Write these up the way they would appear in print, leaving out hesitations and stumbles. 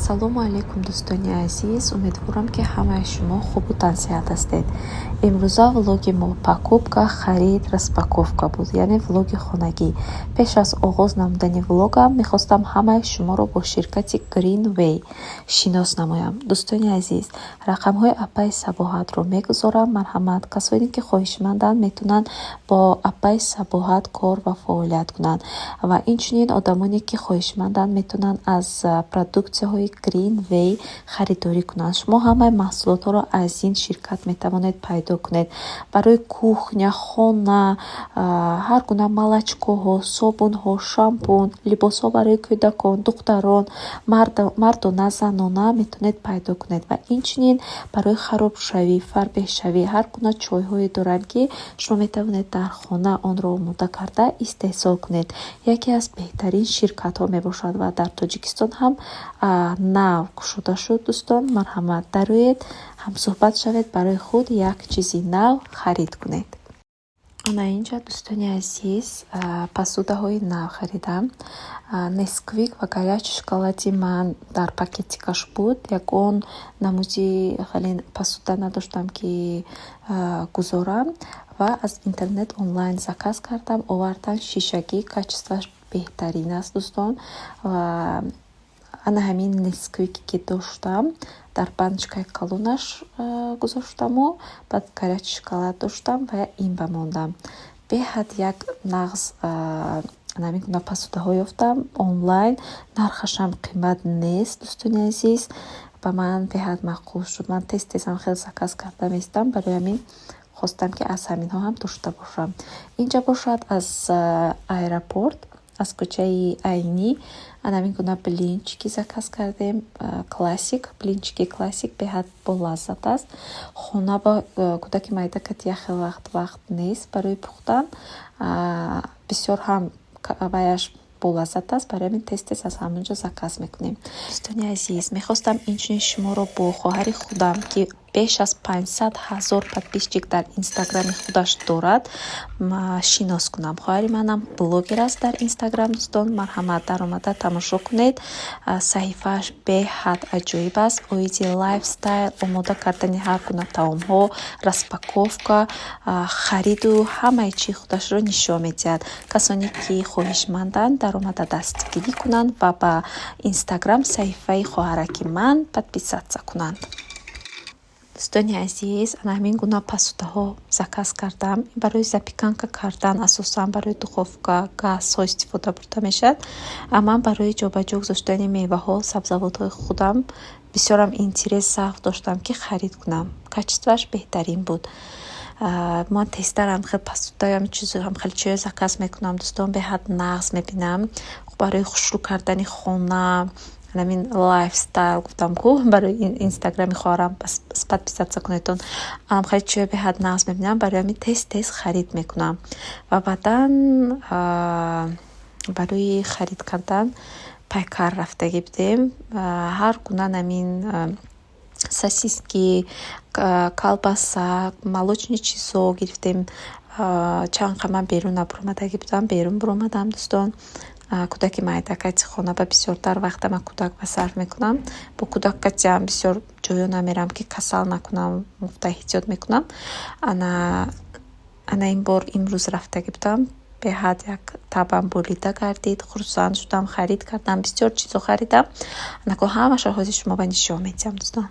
Ассалому алайкум, дӯстони азиз. Умедворам, ки ҳамаи шумо хубу тансиҳат ҳастед. Имрӯза влоги мо покупка, харид, распаковка буд, яъне влоги хонагӣ. Пеш аз оғоз намудани влогам мехостам ҳамаи шуморо бо ширкати Greenway шинос намоям. Дӯстони азиз, рақамҳои апаи Сабоҳатро мегузорам. Марҳамат, касоне ки хоҳишманданд, метавонанд бо апаи Сабоҳат кор ва фаъолият кунанд ва инчунин одамоне ки хоҳишманданд, метавонанд аз продуксияҳои Greenway харидорӣ кунанд. Шумо ҳамаи маҳсулотҳоро аз ин ширкат метавонед пайдо кунед. Барои кухня, хона, ҳар гуна молочкоҳо, собунҳо, шампун, либосҳо барои кӯдакон, духтарон, мардона, занона метавонед пайдо кунед ва инчунин барои харобшавӣ, фарбеҳшавӣ ҳар гуна чойҳое доранд, ки шумо метавонед дар хона онро омода карда истеҳсол кунед. Яке аз беҳтарин ширкатҳо мебошад ва дар Тоҷикистон ҳам нав кушода шуд. Дӯстон, марҳамат, дароед, ҳамсӯҳбат шавед, барои худ як чизи нав харид кунед. Ана инҷа, дӯстони азиз, посудаҳои нав харидам. Несквик ва горячий шоколади ман дар пакетикаш буд. Ягон намуди хеле посуда надоштам, ки гузорам, ва аз интернет онлайн заказ кардам, овардан. Шишагӣ, качествоаш беҳтарин аст, дӯстон. Ва ана ҳамин Несквике ки доштам, дар баночкаи калонаш гузоштаму баъд горячий шоколад доштам ва ин ба мондам. Беҳад як нағз ҳамин гуна посудаҳо ёфтам онлайн, нархашам қимат нест, дӯстони азиз. Ба ман беҳад маъқул шуд. Ман тез тезам хеле заказ карда меистам, барои ҳамин хостам, ки аз ҳаминҳо ҳам дошта бошам. Инҷа бошад, аз аэропорт, аз кӯчаи Айнӣ ана ҳамин гуна блинчики заказ кардем. Классик, блинчики классик беҳад болаззат аст. Хона ба кӯдаки майда кати як хел вақт нест барои пухтан, бисёр ҳам ваяш болаззат аст, барои ҳамин тез тез аз ҳамонҷо заказ мекунем. Дӯстони азиз, мехостам инчунин шуморо бо хоҳари худам, ки беш аз 500 000 подписчик дар Инстаграми худаш дорад, шинос кунам. Хоҳари манам блогер аст дар Инстаграм. Дӯстон, марҳамат, даромада тамошо кунед. Саҳифааш беҳад аҷоиб аст. Оиди лайфстайл, омода кардани ҳар гуна таомҳо, распаковка, хариду ҳамаи чӣ худашро нишон медиҳад. Касоне ки хоҳишманданд, даромада дастгирӣ кунанд ва ба Инстаграм саҳифаи хоҳараки ман подписаться кунанд. Дӯстони азиз, ана ҳамин гуна посудаҳо заказ кардам. Барои запеканка кардан, асосан барои духовка, газҳо истифода бурда мешавад. Ман барои ҷобаҷо гузоштани меваҳо, сабзавотҳои худам бисёрам интерес, завқ доштам, ки харид кунам. Качествоаш беҳтарин буд. Ман тезтарам хел посуда хеле чизҳое заказ мекунам, дӯстон, беҳад нағз мебинам. Барои хушрӯ кардани хона, ҳамин лайфстайл гуфтам ку, барои Инстаграми хоҳарам подписаться кунедтон. Хеле чизҳои беҳад нағз мебинам, барои ҳамин тез тез харид мекунам. Ва баъдан барои харид кардан Пайкар рафтагӣ будем. Ҳар гуна намин сосиски, колбаса, молочный чизҳо гирифтем. Чанд қа ман берун набуромадагӣ будам, берун буромадам, дӯстон. Кӯдаки майда кати хона ба бисёртар вақта ман кӯдак ба сарф мекунам. Бо кӯдак катиам бисёр ҷоё намерам, ки касал накунам, гуфта эҳтиёт мекунам. Ана ин бор имрӯз рафтагӣ будам, беҳад як табам болида гардид, хурсанд шудам, харид кардам, бисёр чизо харидам. Анако ҳамаашро ҳозир шумо ба нишон медиҳам, дӯстон.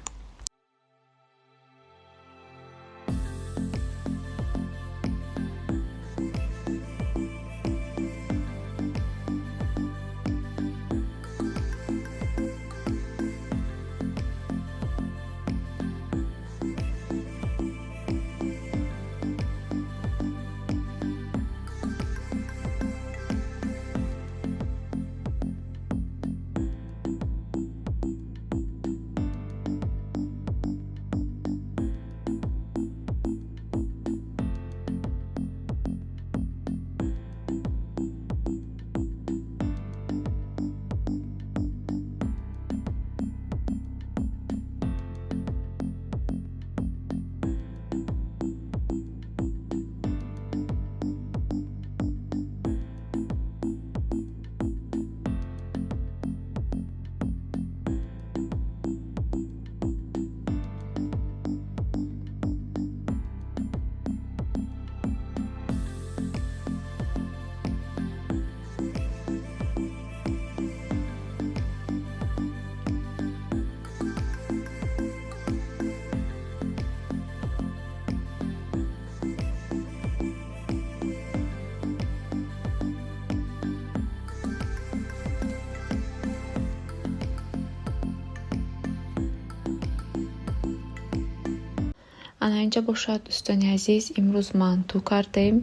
Ана инҷа бошад, дӯстони азиз, имрӯз манту кардем.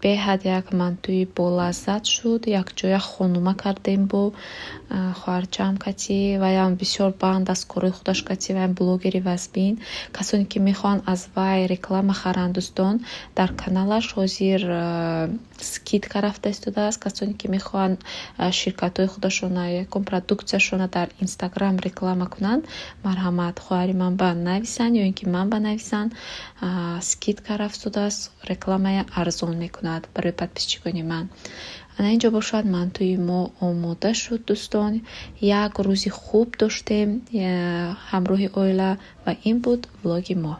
Беҳад як мантуи болаззат шуд. Якҷоя хонума кардем бо хоҳарчаам кати. Ваям бисёр банд аст корои худаш кати, ваям блогери вазбин. Касоне ки мехоҳанд аз вай реклама харанд, дӯстон, дар каналаш ҳозир скидка рафта истодааст. Касоне ки мехоҳанд ширкатҳои худашона, ягон продукцияшона дар Инстаграм реклама кунанд, марҳамат, хоҳари ман ба нависанд ё ин ки ман ба нависанд. Скидка рафтодааст, рекламая арзон мекунад барои подписчикони ман. Ана инҷо бошад, мантуи мо омода шуд, дӯстон. Як рӯзи хуб доштем ҳамроҳи оила, ва ин буд влоги мо.